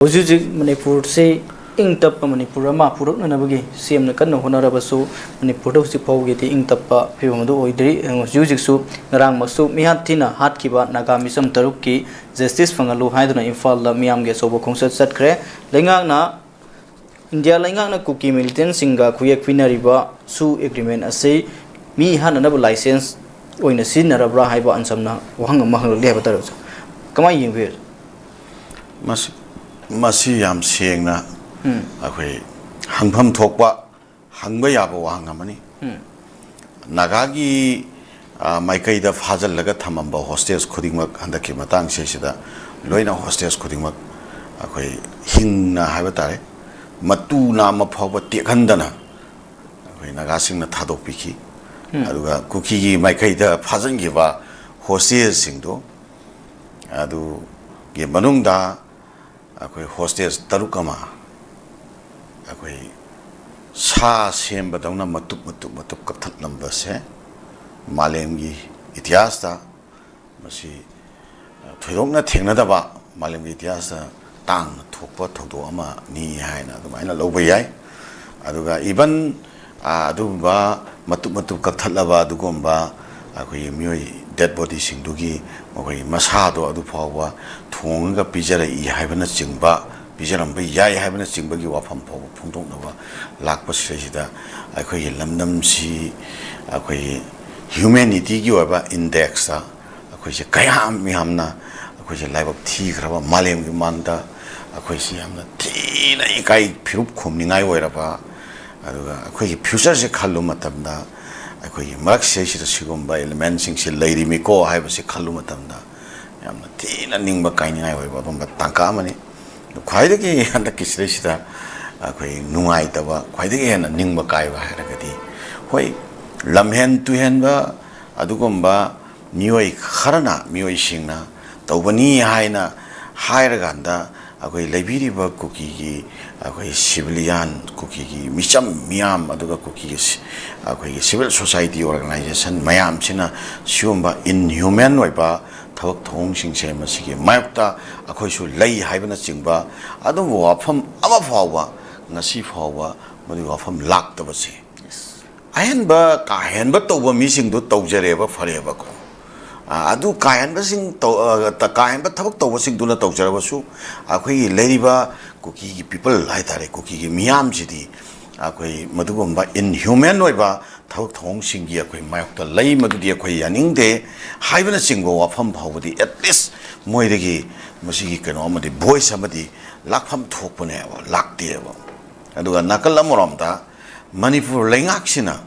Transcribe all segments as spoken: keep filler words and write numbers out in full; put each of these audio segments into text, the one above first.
ꯍꯧꯖꯤꯛ ꯍꯧꯖꯤꯛ ꯃꯅꯤꯄꯨꯔꯁꯤ ꯏꯪ ꯇꯞꯄ ꯃꯅꯤꯄꯨꯔ ꯑꯃ ꯄꯨꯔꯛꯅꯅꯕꯒꯤ ꯁꯤ ꯑꯦꯝꯅ ꯀꯟꯅ ꯍꯣꯠꯅꯔꯕꯁꯨ, ꯃꯅꯤꯄꯨꯔꯗ ꯍꯧꯖꯤꯛ ꯐꯥꯎꯒꯤꯗꯤ ꯏꯪ ꯇꯞꯄ ꯐꯤꯕꯝ ꯑꯗꯨ ꯑꯣꯏꯗ꯭ꯔꯤ꯫ ꯍꯧꯖꯤꯛ ꯍꯧꯖꯤꯛꯁꯨ ꯉꯔꯥꯡꯃꯛꯁꯨ ꯃꯤꯍꯥꯠ ꯊꯤꯅ ꯍꯥꯠꯈꯤꯕ ꯅꯥꯒꯥ ꯃꯤꯆꯝ ꯇꯔꯨꯛꯀꯤ ꯖꯁꯇꯤꯁ ꯐꯪꯍꯜꯂꯨ ꯍꯥꯏꯗꯨꯅ ꯏꯝꯐꯥꯜꯗ ꯃꯤꯌꯥꯝꯒꯤ ꯑꯆꯧꯕ ꯈꯣꯡꯆꯠ ꯆꯠꯈ꯭ꯔꯦ꯫ ꯂꯩꯉꯥꯛꯅ, ꯏꯟꯗꯤꯌꯥ ꯂꯩꯉꯥꯛꯅ ꯀꯨꯀꯤ ꯃꯤꯂꯤꯇꯦꯟꯁꯤꯡꯒ ꯈꯨꯌꯦꯛ ꯄꯤꯅꯔꯤꯕ ꯁꯨ ꯑꯦꯒ꯭ꯔꯤꯃꯦꯟ ꯑꯁꯤ ꯃꯤ ꯍꯥꯠꯅꯅꯕ ꯂꯥꯏꯁꯦꯟꯁ ꯑꯣꯏꯅ ꯁꯤꯖꯤꯟꯅꯔꯕ꯭ꯔꯥ ꯍꯥꯏꯕ ꯑꯟꯁꯝꯅ ꯋꯥꯍꯪ ꯑꯃ ꯍꯪꯂꯛꯂꯤ ꯍꯥꯏꯕ ꯇꯥꯔꯦ꯫ ꯀꯃꯥꯏꯅ ꯌꯦꯡꯕꯤꯔꯤ? ꯃꯁꯤ, ꯃꯁꯤ ꯌꯥꯝ ꯁꯦꯡꯅ ꯎꯝ꯫ ꯑꯩꯈꯣꯏ ꯍꯪꯐꯝ ꯊꯣꯛꯄ, ꯍꯪꯕ ꯌꯥꯕ ꯋꯥꯍꯪ ꯑꯃꯅꯤ꯫ ꯎꯝ꯫ ꯅꯥꯒꯥꯒꯤ, ꯑ, ꯃꯥꯏꯀꯩꯗ ꯐꯥꯖꯤꯜꯂꯒ ꯊꯝꯃꯝꯕ ꯍꯣꯁꯇꯦꯖ ꯈꯨꯗꯤꯡꯃꯛ, ꯍꯟꯗꯛꯀꯤ ꯃꯇꯥꯡꯁꯤꯗꯩꯁꯤꯗ ꯂꯣꯏꯅ ꯍꯣꯁꯇꯦꯖ ꯈꯨꯗꯤꯡꯃꯛ ꯑꯩꯈꯣꯏ ꯍꯤꯡꯅ ꯍꯥꯏꯕ ꯇꯥꯔꯦ, ꯃꯇꯨ ꯅꯥꯝꯃ ꯐꯥꯎꯕ ꯇꯦꯛꯍꯟꯗꯅ ꯑꯩꯈꯣꯏ ꯅꯥꯒꯥꯁꯤꯡꯅ ꯊꯥꯗꯣꯛꯄꯤꯈꯤ꯫ ꯎꯝ꯫ ꯑꯗꯨꯒ ꯀꯨꯀꯤꯒꯤ ꯃꯥꯏꯀꯩꯗ ꯐꯥꯖꯤꯟꯈꯤꯕ ꯍꯣꯁꯇꯦꯖꯁꯤꯡꯗꯣ, ꯑꯗꯨꯒꯤ ꯃꯅꯨꯡꯗ ꯑꯩꯈꯣꯏ ꯍꯣꯁꯇꯦꯖ ꯇꯔꯨꯛ ꯑꯃ ꯑꯩꯈꯣꯏ ꯁꯥ ꯁꯦꯝꯕꯗꯧꯅ ꯃꯇꯨꯞ ꯃꯇꯨꯞ ꯃꯇꯨꯞ ꯀꯛꯊꯠꯂꯝꯕꯁꯦ ꯃꯥꯂꯦꯝꯒꯤ ꯏꯇꯤꯍꯥꯁꯇ ꯃꯁꯤ ꯊꯣꯏꯗꯣꯛꯅ ꯊꯦꯡꯅꯗꯕ, ꯃꯥꯂꯦꯝꯒꯤ ꯏꯇꯤꯍꯥꯁꯇ ꯇꯥꯡꯅ ꯊꯣꯛꯄ ꯊꯧꯗꯣꯛ ꯑꯃꯅꯤ ꯍꯥꯏꯅ ꯑꯗꯨꯃꯥꯏꯅ ꯂꯧꯕ ꯌꯥꯏ꯫ ꯑꯗꯨꯒ even, ꯑ, ꯑꯗꯨꯒꯨꯝꯕ ꯃꯇꯨꯞ ꯃꯇꯨꯞ ꯀꯛꯊꯠꯂꯕ ꯑꯗꯨꯒꯨꯝꯕ ꯑꯩꯈꯣꯏꯒꯤ ꯃꯤꯑꯣꯏ ꯗꯦꯗ ꯕꯣꯗꯤꯁꯤꯡꯗꯨꯒꯤ ꯃꯈꯣꯏꯒꯤ ꯃꯁꯥꯗꯣ ꯑꯗꯨ ꯐꯥꯎꯕ ꯊꯣꯡꯉꯒ ꯄꯤꯖꯔꯛꯏ ꯍꯥꯏꯕꯅꯆꯤꯡꯕ, ꯄꯤꯖꯔꯝꯕ ꯌꯥꯏ ꯍꯥꯏꯕꯅꯆꯤꯡꯕꯒꯤ ꯋꯥꯐꯝ ꯐꯥꯎꯕ ꯐꯣꯡꯗꯣꯛꯅꯕ ꯂꯥꯛꯄꯁꯤꯗꯩꯁꯤꯗ ꯑꯩꯈꯣꯏꯒꯤ ꯂꯝꯗꯝꯁꯤ ꯑꯩꯈꯣꯏꯒꯤ ꯍ꯭ꯌꯨꯃꯦꯅꯤꯇꯤꯒꯤ ꯑꯣꯏꯕ ꯏꯟꯗꯦꯛꯁꯇ ꯑꯩꯈꯣꯏꯁꯦ ꯀꯌꯥꯝ ꯌꯥꯝꯅ ꯑꯩꯈꯣꯏꯁꯦ ꯂꯥꯏꯕꯛ ꯊꯤꯈ꯭ꯔꯕ, ꯃꯥꯂꯦꯝꯒꯤ ꯃꯥꯡꯗ ꯑꯩꯈꯣꯏꯁꯤ ꯌꯥꯝꯅ ꯊꯤꯅ ꯏꯀꯥꯏ ꯐꯤꯔꯨꯞ ꯈꯨꯝꯅꯤꯡꯉꯥꯏ ꯑꯣꯏꯔꯕ, ꯑꯗꯨꯒ ꯑꯩꯈꯣꯏꯒꯤ ꯐ꯭ꯌꯨꯆꯔꯁꯦ ꯈꯜꯂꯨ ꯃꯇꯝꯗ ꯑꯩꯈꯣꯏꯒꯤ ꯃꯔꯛꯁꯤꯗꯩꯁꯤꯗ ꯁꯤꯒꯨꯝꯕ ꯏꯂꯤꯃꯦꯟꯁꯤꯡꯁꯦ ꯂꯩꯔꯤꯃꯤꯀꯣ ꯍꯥꯏꯕꯁꯤ ꯈꯜꯂꯨ ꯃꯇꯝꯗ ꯌꯥꯝꯅ ꯊꯤꯅ ꯅꯤꯡꯕ ꯀꯥꯏꯅꯤꯡꯉꯥꯏ ꯑꯣꯏꯕ ꯑꯗꯨꯒꯨꯝꯕ ꯇꯥꯡꯀꯛ ꯑꯃꯅꯤ꯫ ꯑꯗꯨ ꯈ꯭ꯋꯥꯏꯗꯒꯤ ꯍꯟꯗꯛꯀꯤ ꯁꯤꯗꯩꯁꯤꯗ ꯑꯩꯈꯣꯏ ꯅꯨꯡꯉꯥꯏꯇꯕ, ꯈ꯭ꯋꯥꯏꯗꯒꯤ ꯍꯦꯟꯅ ꯅꯤꯡꯕ ꯀꯥꯏꯕ ꯍꯥꯏꯔꯒꯗꯤ, ꯍꯣꯏ, ꯂꯝꯍꯦꯟ ꯇꯨꯍꯦꯟꯕ ꯑꯗꯨꯒꯨꯝꯕ ꯃꯤꯑꯣꯏ ꯈꯔꯅ, ꯃꯤꯑꯣꯏꯁꯤꯡꯅ ꯇꯧꯕꯅꯤ ꯍꯥꯏꯅ ꯍꯥꯏꯔꯀꯥꯟꯗ ꯑꯩꯈꯣꯏ ꯂꯩꯕꯤꯔꯤꯕ ꯀꯨꯀꯤꯒꯤ, ꯑꯩꯈꯣꯏ ꯁꯤꯚꯤꯂꯤꯌꯥꯟ, ꯀꯨꯀꯤꯒꯤ ꯃꯤꯆꯝ ꯃꯤꯌꯥꯝ, ꯑꯗꯨꯒ ꯀꯨꯀꯤꯒꯤ ꯁꯤ-, ꯑꯩꯈꯣꯏꯒꯤ ꯁꯤꯚꯤꯜ ꯁꯣꯁꯥꯏꯇꯤ ꯑꯣꯔꯒꯅꯥꯏꯖꯦꯁꯟ ꯃꯌꯥꯝꯁꯤꯅ ꯁꯤꯒꯨꯝꯕ ꯏꯟꯍ꯭ꯌꯨꯃꯦꯟ ꯑꯣꯏꯕ ꯊꯕꯛ ꯊꯧꯑꯣꯡꯁꯤꯡꯁꯦ, ꯃꯁꯤꯒꯤ ꯃꯥꯌꯣꯛꯇ ꯑꯩꯈꯣꯏꯁꯨ ꯂꯩ ꯍꯥꯏꯕꯅꯆꯤꯡꯕ ꯑꯗꯨꯒꯨꯝꯕ ꯋꯥꯐꯝ ꯑꯃ ꯐꯥꯎꯕ, ꯉꯁꯤ ꯐꯥꯎꯕ ꯃꯗꯨꯒꯤ ꯋꯥꯐꯝ ꯂꯥꯛꯇꯕꯁꯦ꯫ ꯑꯍꯦꯟꯕ ꯀꯥ ꯍꯦꯟꯕ ꯇꯧꯕ ꯃꯤꯁꯤꯡꯗꯨ ꯇꯧꯖꯔꯦꯕ, ꯐꯔꯦꯕꯀꯣ꯫ ꯑ, ꯑꯗꯨ ꯀꯥ ꯍꯦꯟꯕꯁꯤꯡ ꯇꯧ-, ꯑ, ꯀꯥ ꯍꯦꯟꯕ ꯊꯕꯛ ꯇꯧꯕꯁꯤꯡꯗꯨꯅ ꯇꯧꯖꯔꯕꯁꯨ, ꯑꯩꯈꯣꯏꯒꯤ ꯂꯩꯔꯤꯕ ꯀꯨꯀꯤꯒꯤ ꯄꯤꯄꯜ ꯍꯥꯏ ꯇꯥꯔꯦ, ꯀꯨꯀꯤꯒꯤ ꯃꯤꯌꯥꯝꯁꯤꯗꯤ ꯑꯩꯈꯣꯏ ꯃꯗꯨꯒꯨꯝꯕ ꯏꯟꯍ꯭ꯌꯨꯃꯦꯟ ꯑꯣꯏꯕ ꯊꯕꯛ ꯊꯧꯑꯣꯡꯁꯤꯡꯒꯤ ꯑꯩꯈꯣꯏ ꯃꯥꯌꯣꯛꯇ ꯂꯩ꯫ ꯃꯗꯨꯗꯤ ꯑꯩꯈꯣꯏ ꯌꯥꯅꯤꯡꯗꯦ꯫ ꯍꯥꯏꯕꯅꯆꯤꯡꯕ ꯋꯥꯐꯝ ꯐꯥꯎꯕꯗꯤ, at least, ꯃꯣꯏꯗꯒꯤ ꯃꯁꯤꯒꯤ ꯀꯩꯅꯣ ꯑꯃꯗꯤ, ꯚꯣꯏꯁ ꯑꯃꯗꯤ ꯂꯥꯛꯐꯝ ꯊꯣꯛꯄꯅꯦꯕ, ꯂꯥꯛꯇꯦꯕ꯫ ꯑꯗꯨꯒ ꯅꯥꯀꯜ ꯑꯃꯔꯣꯝꯗ ꯃꯅꯤꯄꯨꯔ ꯂꯩꯉꯥꯛꯁꯤꯅ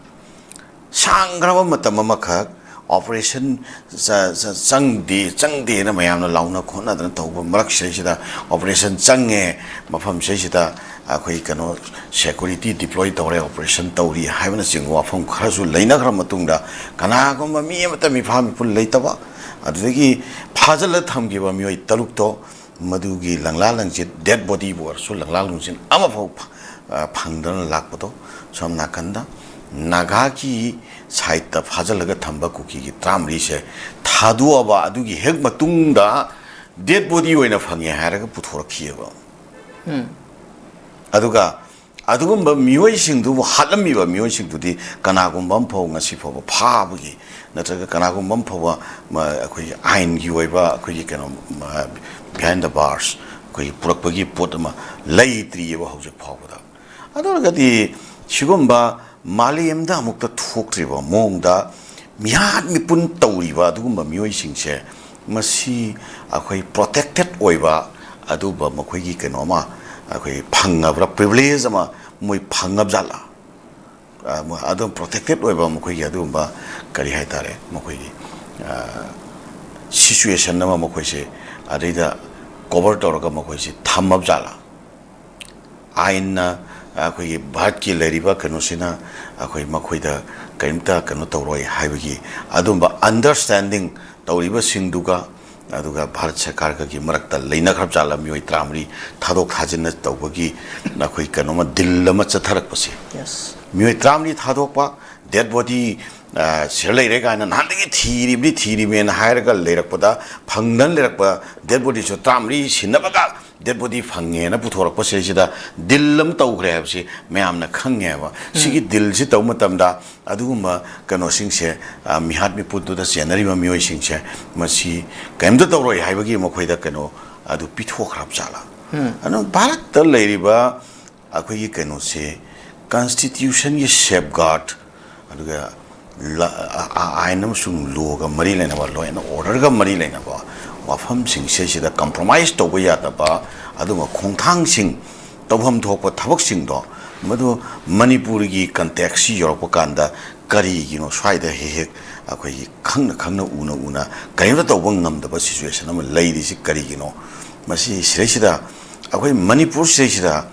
ꯁꯥꯡꯈ꯭ꯔꯕ ꯃꯇꯝ ꯑꯃꯈꯛ ꯑꯣꯄꯔꯦꯁꯟ ꯆ-, ꯆ-, ꯆꯪꯗꯦ, ꯆꯪꯗꯦꯅ ꯃꯌꯥꯝꯅ ꯂꯥꯎꯅ ꯈꯣꯠꯅꯗꯅ ꯇꯧꯕ ꯃꯔꯛꯁꯤꯗꯩꯁꯤꯗ, ꯑꯣꯄꯔꯦꯁꯟ ꯆꯪꯉꯦ, ꯃꯐꯝꯁꯤꯗꯩꯁꯤꯗ ꯑꯩꯈꯣꯏ ꯀꯩꯅꯣ, ꯁꯦꯀꯨꯔꯤꯇꯤ ꯗꯤꯄ꯭ꯂꯣꯏ ꯇꯧꯔꯦ, ꯑꯣꯄꯔꯦꯁꯟ ꯇꯧꯔꯤ ꯍꯥꯏꯕꯅꯆꯤꯡꯕ ꯋꯥꯐꯝ ꯈꯔꯁꯨ ꯂꯩꯅꯈ꯭ꯔ ꯃꯇꯨꯡꯗ, ꯀꯅꯥꯒꯨꯝꯕ ꯃꯤ ꯑꯃꯠꯇ ꯃꯤꯐꯥ ꯃꯤꯄꯨꯟ ꯂꯩꯇꯕ, ꯑꯗꯨꯗꯒꯤ ꯐꯥꯖꯤꯜꯂ ꯊꯝꯈꯤꯕ ꯃꯤꯑꯣꯏ ꯇꯔꯨꯛꯇꯣ, ꯃꯗꯨꯒꯤ ꯂꯪꯂꯥ ꯂꯪꯆꯤꯠ, ꯗꯦꯗ ꯕꯣꯗꯤꯕꯨ ꯑꯣꯏꯔꯁꯨ ꯂꯪꯂꯥ ꯂꯪꯆꯤꯠ ꯑꯃꯐꯥꯎ ꯐ-, ꯑ, ꯐꯪꯗꯅ ꯂꯥꯛꯄꯗꯣ꯫ ꯁꯣꯝ ꯅꯥꯀꯟꯗ ꯅꯥꯒꯥꯒꯤ ꯁꯥꯏꯠꯇ ꯐꯥꯖꯤꯜꯂꯒ ꯊꯝꯕ ꯀꯨꯀꯤꯒꯤ ꯇꯔꯥꯃꯔꯤꯁꯦ ꯊꯥꯗꯣꯛꯑꯕ ꯑꯗꯨꯒꯤ ꯍꯦꯛ ꯃꯇꯨꯡꯗ ꯗꯦꯗ ꯕꯣꯗꯤ ꯑꯣꯏꯅ ꯐꯪꯉꯦ ꯍꯥꯏꯔꯒ ꯄꯨꯊꯣꯔꯛꯈꯤꯑꯕ꯫ ꯑꯗꯨꯒ ꯑꯗꯨꯒꯨꯝꯕ ꯃꯤꯑꯣꯏꯁꯤꯡꯗꯨꯕꯨ, ꯍꯥꯠꯂꯝꯃꯤꯕ ꯃꯤꯑꯣꯏꯁꯤꯡꯗꯨꯗꯤ ꯀꯅꯥꯒꯨꯝꯕ ꯑꯃ ꯐꯥꯎ ꯉꯁꯤ ꯐꯥꯎꯕ ꯐꯥꯕꯒꯤ, ꯅꯠꯇ꯭ꯔꯒ ꯀꯅꯥꯒꯨꯝꯕ ꯑꯃ ꯐꯥꯎꯕ ꯃ-, ꯑꯩꯈꯣꯏꯒꯤ ꯑꯥꯏꯟꯒꯤ ꯑꯣꯏꯕ, ꯑꯩꯈꯣꯏꯒꯤ ꯀꯩꯅꯣ, ꯃ-, behind the bars ꯑꯩꯈꯣꯏꯒꯤ ꯄꯨꯔꯛꯄꯒꯤ ꯄꯣꯠ ꯑꯃ ꯂꯩꯇ꯭ꯔꯤꯑꯕ ꯍꯧꯖꯤꯛ ꯐꯥꯎꯕꯗ꯫ ꯑꯗꯨ ꯑꯣꯏꯔꯒꯗꯤ ꯁꯤꯒꯨꯝꯕ ꯃꯥꯂꯦꯝꯗ ꯑꯃꯨꯛꯇ ꯊꯣꯛꯇ꯭ꯔꯤꯕ ꯃꯑꯣꯡꯗ ꯃꯤꯍꯥꯠ ꯃꯤꯄꯨꯟ ꯇꯧꯔꯤꯕ ꯑꯗꯨꯒꯨꯝꯕ ꯃꯤꯑꯣꯏꯁꯤꯡꯁꯦ, ꯃꯁꯤ ꯑꯩꯈꯣꯏ ꯄ꯭ꯔꯣꯇꯦꯛꯇꯦꯠ ꯑꯣꯏꯕ ꯑꯗꯨꯒꯨꯝꯕ ꯃꯈꯣꯏꯒꯤ ꯀꯩꯅꯣꯃ ꯑꯩꯈꯣꯏ ꯐꯪꯉꯕ꯭ꯔꯥ, ꯄ꯭ꯔꯤꯚꯤꯂꯦꯖ ꯑꯃ ꯃꯣꯏ ꯐꯪꯉꯕ ꯖꯥꯠꯂꯥ? ꯑ, ꯃ-, ꯑꯗꯨꯝ ꯄ꯭ꯔꯣꯇꯦꯛꯇꯦꯠ ꯑꯣꯏꯕ ꯃꯈꯣꯏꯒꯤ ꯑꯗꯨꯒꯨꯝꯕ, ꯀꯔꯤ ꯍꯥꯏ ꯇꯥꯔꯦ, ꯃꯈꯣꯏꯒꯤ, ꯑ, ꯁꯤꯆꯨꯋꯦꯁꯟ ꯑꯃ ꯃꯈꯣꯏꯁꯦ ꯑꯗꯩꯗ ꯀꯣꯚꯔ ꯇꯧꯔꯒ ꯃꯈꯣꯏꯁꯦ ꯊꯝꯃꯕ ꯖꯥꯠꯂꯥ? ꯑꯥꯏꯟꯅ, ꯑꯩꯈꯣꯏꯒꯤ ꯚꯥꯔꯠꯀꯤ ꯂꯩꯔꯤꯕ ꯀꯩꯅꯣꯁꯤꯅ ꯑꯩꯈꯣꯏ ꯃꯈꯣꯏꯗ ꯀꯔꯤꯝꯇ ꯀꯩꯅꯣ ꯇꯧꯔꯣꯏ ꯍꯥꯏꯕꯒꯤ ꯑꯗꯨꯝꯕ ꯑꯟꯗꯔꯁ꯭ꯇꯦꯟꯗꯤꯡ ꯇꯧꯔꯤꯕꯁꯤꯡꯗꯨꯒ, ꯑꯗꯨꯒ ꯚꯥꯔꯠ ꯁꯔꯀꯥꯔꯒꯒꯤ ꯃꯔꯛꯇ ꯂꯩꯅꯈ꯭ꯔꯕ ꯖꯥꯠꯂ, ꯃꯤꯑꯣꯏ ꯇꯔꯥꯃꯔꯤ ꯊꯥꯗꯣꯛ ꯊꯥꯖꯤꯟꯅ ꯇꯧꯕꯒꯤ ꯑꯩꯈꯣꯏ ꯀꯩꯅꯣꯃ ꯗꯤꯜ ꯑꯃ ꯆꯠꯊꯔꯛꯄꯁꯦ꯫ Yes. ꯃꯤꯑꯣꯏ ꯇꯔꯥꯃꯔꯤ ꯊꯥꯗꯣꯛꯄ, ꯗꯦꯠ ꯕꯣꯗꯤ ꯁꯤꯗ ꯂꯩꯔꯦ ꯀꯥꯏꯅ ꯅꯍꯥꯟꯗꯒꯤ ꯊꯤꯔꯤꯕꯅꯤ ꯊꯤꯔꯤꯕꯅꯦꯅ ꯍꯥꯏꯔꯒ ꯂꯩꯔꯛꯄꯗ, ꯐꯪꯗꯅ ꯂꯩꯔꯛꯄ ꯗꯦꯠ ꯕꯣꯗꯤꯁꯨ ꯇꯔꯥꯃꯔꯤ ꯁꯤꯟꯅꯕꯒ ꯗꯦꯠ ꯕꯣꯗꯤ ꯐꯪꯉꯦꯅ ꯄꯨꯊꯣꯔꯛꯄꯁꯤꯗꯩꯁꯤꯗ ꯗꯤꯜ ꯑꯃ ꯇꯧꯈ꯭ꯔꯦ ꯍꯥꯏꯕꯁꯤ ꯃꯌꯥꯝꯅ ꯈꯪꯉꯦꯕ꯫ ꯁꯤꯒꯤ ꯗꯤꯜꯁꯤ ꯇꯧꯕ ꯃꯇꯝꯗ ꯑꯗꯨꯒꯨꯝꯕ ꯀꯩꯅꯣꯁꯤꯡꯁꯦ, ꯑ, ꯃꯤꯍꯥꯠ ꯃꯤꯄꯨꯟꯗꯨꯗ ꯆꯦꯟꯅꯔꯤꯕ ꯃꯤꯑꯣꯏꯁꯤꯡꯁꯦ, ꯃꯁꯤ ꯀꯔꯤꯝꯇ ꯇꯧꯔꯣꯏ ꯍꯥꯏꯕꯒꯤ ꯃꯈꯣꯏꯗ ꯀꯩꯅꯣ ꯑꯗꯨ ꯄꯤꯊꯣꯛꯈ꯭ꯔꯕ ꯖꯥꯠꯂꯥ? ꯑꯗꯨ ꯚꯥꯔꯠꯇ ꯂꯩꯔꯤꯕ ꯑꯩꯈꯣꯏꯒꯤ ꯀꯩꯅꯣꯁꯦ, ꯀꯟꯁꯇꯤꯇ꯭ꯌꯨꯁꯟꯒꯤ ꯁꯦꯞꯒꯥꯔꯗ, ꯑꯗꯨꯒ ꯂ-, ꯑ-, ꯑ-, ꯑꯥꯏꯟ ꯑꯃꯁꯨꯡ ꯂꯣꯒ ꯃꯔꯤ ꯂꯩꯅꯕ, ꯂꯣ ꯑꯦꯟ ꯑꯣꯔꯗꯔꯒ ꯃꯔꯤ ꯂꯩꯅꯕ ꯋꯥꯐꯝꯁꯤꯡꯁꯦ, ꯁꯤꯗ ꯀꯝꯄ꯭ꯔꯣꯃꯥꯏꯁ ꯇꯧꯕ ꯌꯥꯗꯕ ꯑꯗꯨꯒꯨꯝꯕ ꯈꯣꯡꯊꯥꯡꯁꯤꯡ ꯇꯧꯐꯝ ꯊꯣꯛꯄ ꯊꯕꯛꯁꯤꯡꯗꯣ, ꯃꯗꯨ ꯃꯅꯤꯄꯨꯔꯒꯤ ꯀꯟꯇꯦꯛꯁꯁꯤ ꯌꯧꯔꯛꯄ ꯀꯥꯟꯗ ꯀꯔꯤꯒꯤꯅꯣ ꯁ꯭ꯋꯥꯏꯗ ꯍꯦꯛ ꯍꯦꯛ ꯑꯩꯈꯣꯏꯒꯤ ꯈꯪꯅ ꯈꯪꯅ, ꯎꯅ ꯎꯅ ꯀꯔꯤꯝꯇ ꯇꯧꯕ ꯉꯝꯗꯕ ꯁꯤꯆꯨꯋꯦꯁꯟ ꯑꯃ ꯂꯩꯔꯤꯁꯤ ꯀꯔꯤꯒꯤꯅꯣ? ꯃꯁꯤ ꯁꯤꯗꯩꯁꯤꯗ ꯑꯩꯈꯣꯏ ꯃꯅꯤꯄꯨꯔ ꯁꯤꯗꯩꯁꯤꯗ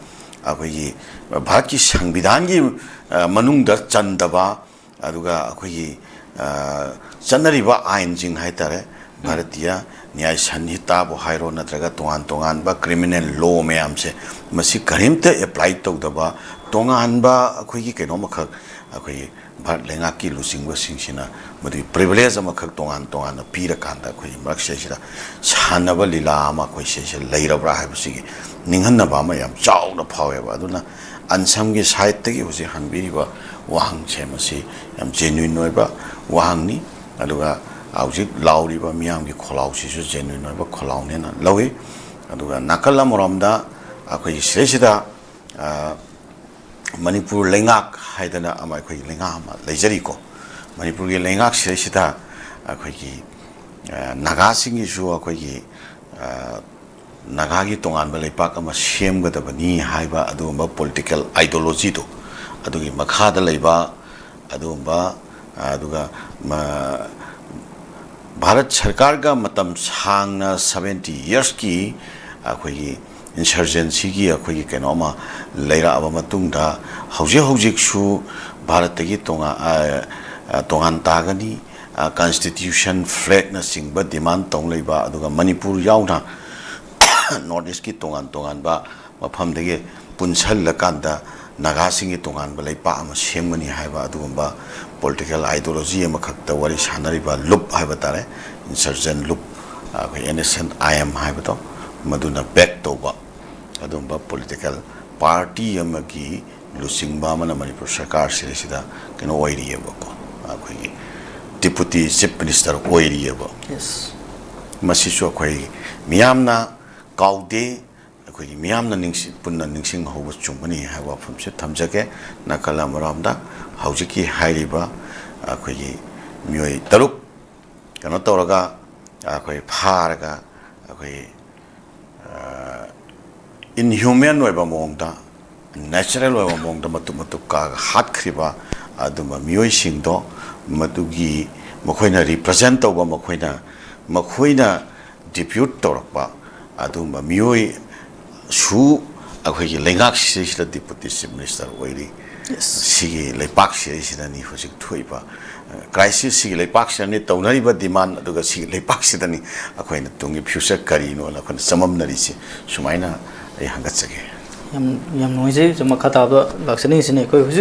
ꯑꯩꯈꯣꯏꯒꯤ ꯚꯥꯔꯠꯀꯤ ꯁꯪꯕꯤꯙꯥꯟꯒꯤ, ꯑ, ꯃꯅꯨꯡꯗ ꯆꯟꯗꯕ, ꯑꯗꯨꯒ ꯑꯩꯈꯣꯏꯒꯤ, ꯑ, ꯆꯠꯅꯔꯤꯕ ꯑꯥꯏꯟꯁꯤꯡ ꯍꯥꯏ ꯇꯥꯔꯦ, ꯚꯥꯔꯇꯤꯌꯥ ꯅ꯭ꯌꯥꯏ ꯁꯟꯍꯤꯇꯥꯕꯨ ꯍꯥꯏꯔꯣ, ꯅꯠꯇ꯭ꯔꯒ ꯇꯣꯉꯥꯟ ꯇꯣꯉꯥꯟꯕ ꯀ꯭ꯔꯤꯃꯤꯅꯦꯜ ꯂꯣ ꯃꯌꯥꯝꯁꯦ, ꯃꯁꯤ ꯀꯔꯤꯝꯇ ꯑꯦꯄ꯭ꯂꯥꯏ ꯇꯧꯗꯕ, ꯇꯣꯉꯥꯟꯕ ꯑꯩꯈꯣꯏꯒꯤ ꯀꯩꯅꯣꯝꯃꯈꯛ, ꯑꯩꯈꯣꯏꯒꯤ ꯚꯥꯔꯠ ꯂꯩꯉꯥꯛꯀꯤ ꯂꯨꯆꯤꯡꯕꯁꯤꯡꯁꯤꯅ ꯃꯗꯨꯒꯤ ꯄ꯭ꯔꯤꯚꯤꯂꯦꯖ ꯑꯃꯈꯛ ꯇꯣꯉꯥꯟ ꯇꯣꯉꯥꯟꯅ ꯄꯤꯔꯀꯥꯟꯗ, ꯑꯩꯈꯣꯏꯒꯤ ꯃꯔꯛꯁꯤꯗꯩꯁꯤꯗ ꯁꯥꯟꯅꯕ ꯂꯤꯂꯥ ꯑꯃ ꯑꯩꯈꯣꯏ ꯁꯤꯗꯩꯁꯤꯗ ꯂꯩꯔꯕ꯭ꯔꯥ ꯍꯥꯏꯕꯁꯤꯒꯤ ꯅꯤꯡꯍꯟꯅꯕ ꯑꯃ ꯌꯥꯝ ꯆꯥꯎꯅ ꯐꯥꯎꯋꯦꯕ꯫ ꯑꯗꯨꯅ ꯑꯟꯁꯝꯒꯤ ꯁꯥꯏꯠꯇꯒꯤ ꯍꯧꯖꯤꯛ ꯍꯪꯕꯤꯔꯤꯕ ꯋꯥꯍꯪꯁꯦ, ꯃꯁꯤ ꯌꯥꯝ ꯖꯦꯅ꯭ꯋꯤꯟ ꯑꯣꯏꯕ ꯋꯥꯍꯪꯅꯤ꯫ ꯑꯗꯨꯒ ꯍꯧꯖꯤꯛ ꯂꯥꯎꯔꯤꯕ ꯃꯤꯌꯥꯝꯒꯤ ꯈꯣꯜꯂꯥꯎꯁꯤꯁꯨ ꯖꯦꯅ꯭ꯋꯤꯟ ꯑꯣꯏꯕ ꯈꯣꯜꯂꯥꯎꯅꯦꯅ ꯂꯧꯏ꯫ ꯑꯗꯨꯒ ꯅꯥꯀꯜ ꯑꯃꯔꯣꯝꯗ ꯑꯩꯈꯣꯏꯒꯤ ꯁꯤꯗꯩꯁꯤꯗ, ꯑ, ꯃꯅꯤꯄꯨꯔ ꯂꯩꯉꯥꯛ ꯍꯥꯏꯗꯅ ꯑꯃ, ꯑꯩꯈꯣꯏꯒꯤ ꯂꯩꯉꯥꯛ ꯑꯃ ꯂꯩꯖꯔꯤꯀꯣ꯫ ꯃꯅꯤꯄꯨꯔꯒꯤ ꯂꯩꯉꯥꯛꯁꯤꯗꯩꯁꯤꯗ ꯑꯩꯈꯣꯏꯒꯤ, ꯑ, ꯅꯥꯒꯥꯁꯤꯡꯒꯤꯁꯨ ꯑꯩꯈꯣꯏꯒꯤ, ꯑ, ꯅꯥꯒꯥꯒꯤ ꯇꯣꯉꯥꯟꯕ ꯂꯩꯄꯥꯛ ꯑꯃ ꯁꯦꯝꯒꯗꯕꯅꯤ ꯍꯥꯏꯕ ꯑꯗꯨꯒꯨꯝꯕ ꯄꯣꯂꯤꯇꯤꯀꯦꯜ ꯑꯥꯏꯗꯣꯂꯣꯖꯤꯗꯣ, ꯑꯗꯨꯒꯤ ꯃꯈꯥꯗ ꯂꯩꯕ ꯑꯗꯨꯒꯨꯝꯕ, ꯑꯗꯨꯒ ꯃ-, ꯚꯥꯔꯠ ꯁꯔꯀꯥꯔꯒ ꯃꯇꯝ ꯁꯥꯡꯅ, ꯁꯕꯦꯟꯇꯤ ꯌꯔꯁꯀꯤ ꯑꯩꯈꯣꯏꯒꯤ ꯏꯟꯁꯔꯖꯦꯟꯁꯤꯒꯤ ꯑꯩꯈꯣꯏꯒꯤ ꯀꯩꯅꯣ ꯑꯃ ꯂꯩꯔꯛꯑꯕ ꯃꯇꯨꯡꯗ, ꯍꯧꯖꯤꯛ ꯍꯧꯖꯤꯛꯁꯨ ꯚꯥꯔꯠꯇꯒꯤ ꯇꯣꯉꯥꯟ, ꯑ, ꯑ, ꯇꯣꯉꯥꯟ ꯇꯥꯒꯅꯤ, ꯀꯟꯁꯇꯤꯇ꯭ꯌꯨꯁꯟ, ꯐ꯭ꯂꯦꯛꯅꯆꯤꯡꯕ ꯗꯤꯃꯥꯟ ꯇꯧ ꯂꯩꯕ, ꯑꯗꯨꯒ ꯃꯅꯤꯄꯨꯔ ꯌꯥꯎꯅ ꯅꯣꯔꯠ ꯏꯁꯀꯤ ꯇꯣꯉꯥꯟ ꯇꯣꯉꯥꯟꯕ ꯃꯐꯝꯗꯒꯤ ꯄꯨꯟꯁꯤꯜꯂꯀꯥꯟꯗ ꯅꯥꯒꯥꯁꯤꯡꯒꯤ ꯇꯣꯉꯥꯟꯕ ꯂꯩꯄꯥꯛ ꯑꯃ ꯁꯦꯝꯒꯅꯤ ꯍꯥꯏꯕ ꯑꯗꯨꯒꯨꯝꯕ ꯄꯣꯂꯤꯇꯤꯀꯦꯜ ꯑꯥꯏꯗꯤꯌꯣꯂꯣꯖꯤ ꯑꯃꯈꯛꯇ ꯋꯥꯔꯤ ꯁꯥꯟꯅꯔꯤꯕ ꯂꯨꯞ ꯍꯥꯏꯕ ꯇꯥꯔꯦ, ꯏꯟꯁꯔꯖꯦꯟ ꯂꯨꯞ, ꯑꯩꯈꯣꯏ N S N I M ꯍꯥꯏꯕꯗꯣ, ꯃꯗꯨꯅ ꯕꯦꯛ ꯇꯧꯕ ꯑꯗꯨꯒꯨꯝꯕ ꯄꯣꯂꯤꯇꯤꯀꯦꯜ ꯄꯥꯔꯇꯤ ꯑꯃꯒꯤ ꯂꯨꯆꯤꯡꯕ ꯑꯃꯅ ꯃꯅꯤꯄꯨꯔ ꯁꯔꯀꯥꯔꯁꯤꯗꯩꯁꯤꯗ ꯀꯩꯅꯣ ꯑꯣꯏꯔꯤꯑꯕꯀꯣ, ꯑꯩꯈꯣꯏꯒꯤ ꯗꯤꯄꯨꯇꯤ ꯆꯤꯐ ꯃꯤꯅꯤꯁꯇꯔ ꯑꯣꯏꯔꯤꯑꯕ꯫ ꯌꯦꯁ꯫ ꯃꯁꯤꯁꯨ ꯑꯩꯈꯣꯏ ꯃꯤꯌꯥꯝꯅ ꯀꯥꯎꯗꯦ, ꯑꯩꯈꯣꯏꯒꯤ ꯃꯤꯌꯥꯝꯅ ꯅꯤꯡꯁꯤ-, ꯄꯨꯟꯅ ꯅꯤꯡꯁꯤꯡꯍꯧꯕ ꯆꯨꯝꯒꯅꯤ ꯍꯥꯏꯕ ꯋꯥꯐꯝꯁꯤ ꯊꯝꯖꯒꯦ꯫ ꯅꯥꯀꯜ ꯑꯃꯔꯣꯝꯗ ꯍꯧꯖꯤꯛꯀꯤ ꯍꯥꯏꯔꯤꯕ ꯑꯩꯈꯣꯏꯒꯤ ꯃꯤꯑꯣꯏ ꯇꯔꯨꯛ ꯀꯩꯅꯣ ꯇꯧꯔꯒ, ꯑꯩꯈꯣꯏ ꯐꯥꯔꯒ, ꯑꯩꯈꯣꯏ ꯏꯟꯍ꯭ꯌꯨꯃꯦꯟ ꯑꯣꯏꯕ ꯃꯑꯣꯡꯗ, ꯅꯦꯆꯔꯦꯜ ꯑꯣꯏꯕ ꯃꯑꯣꯡꯗ ꯃꯇꯨꯞ ꯃꯇꯨꯞ ꯀꯛꯑꯒ ꯍꯥꯠꯈ꯭ꯔꯤꯕ ꯑꯗꯨꯝꯕ ꯃꯤꯑꯣꯏꯁꯤꯡꯗꯣ, ꯃꯗꯨꯒꯤ ꯃꯈꯣꯏꯅ ꯔꯤꯄ꯭ꯔꯖꯦꯟ ꯇꯧꯕ, ꯃꯈꯣꯏꯅ, ꯃꯈꯣꯏꯅ ꯗꯤꯄ꯭ꯌꯨꯠ ꯇꯧꯔꯛꯄ ꯑꯗꯨꯒꯨꯝꯕ ꯃꯤꯑꯣꯏ ꯁꯨ ꯑꯩꯈꯣꯏꯒꯤ ꯂꯩꯉꯥꯛꯁꯤꯗꯩꯁꯤꯗ ꯗꯤꯄꯨꯇꯤ ꯆꯤꯐ ꯃꯤꯅꯤꯁꯇꯔ ꯑꯣꯏꯔꯤ꯫ ꯁꯤꯒꯤ ꯂꯩꯄꯥꯛꯁꯤꯗꯩꯁꯤꯗꯅꯤ ꯍꯧꯖꯤꯛ ꯊꯣꯛꯏꯕ ꯀ꯭ꯔꯥꯏꯁꯤꯁ, ꯁꯤꯒꯤ ꯂꯩꯄꯥꯛꯁꯤꯗꯅꯤ ꯇꯧꯅꯔꯤꯕ ꯗꯤꯃꯥꯟ, ꯑꯗꯨꯒ ꯁꯤꯒꯤ ꯂꯩꯄꯥꯛꯁꯤꯗꯅꯤ ꯑꯩꯈꯣꯏꯅ ꯇꯨꯡꯒꯤ ꯐ꯭ꯌꯨꯆꯔ ꯀꯔꯤꯅꯣꯅ ꯑꯩꯈꯣꯏꯅ ꯆꯃꯝꯅꯔꯤꯁꯤ꯫ ꯁꯨꯃꯥꯏꯅ ꯑꯩ ꯍꯪꯒꯠꯆꯒꯦ꯫ ꯌꯥꯝ ꯌꯥꯝ ꯅꯨꯡꯉꯥꯏꯖꯩ꯫ ꯃꯈꯥ ꯇꯥꯕꯗ ꯂꯥꯛꯆꯅꯤꯡꯉꯤꯁꯤꯅ ꯑꯩꯈꯣꯏ ꯍꯧꯖꯤꯛ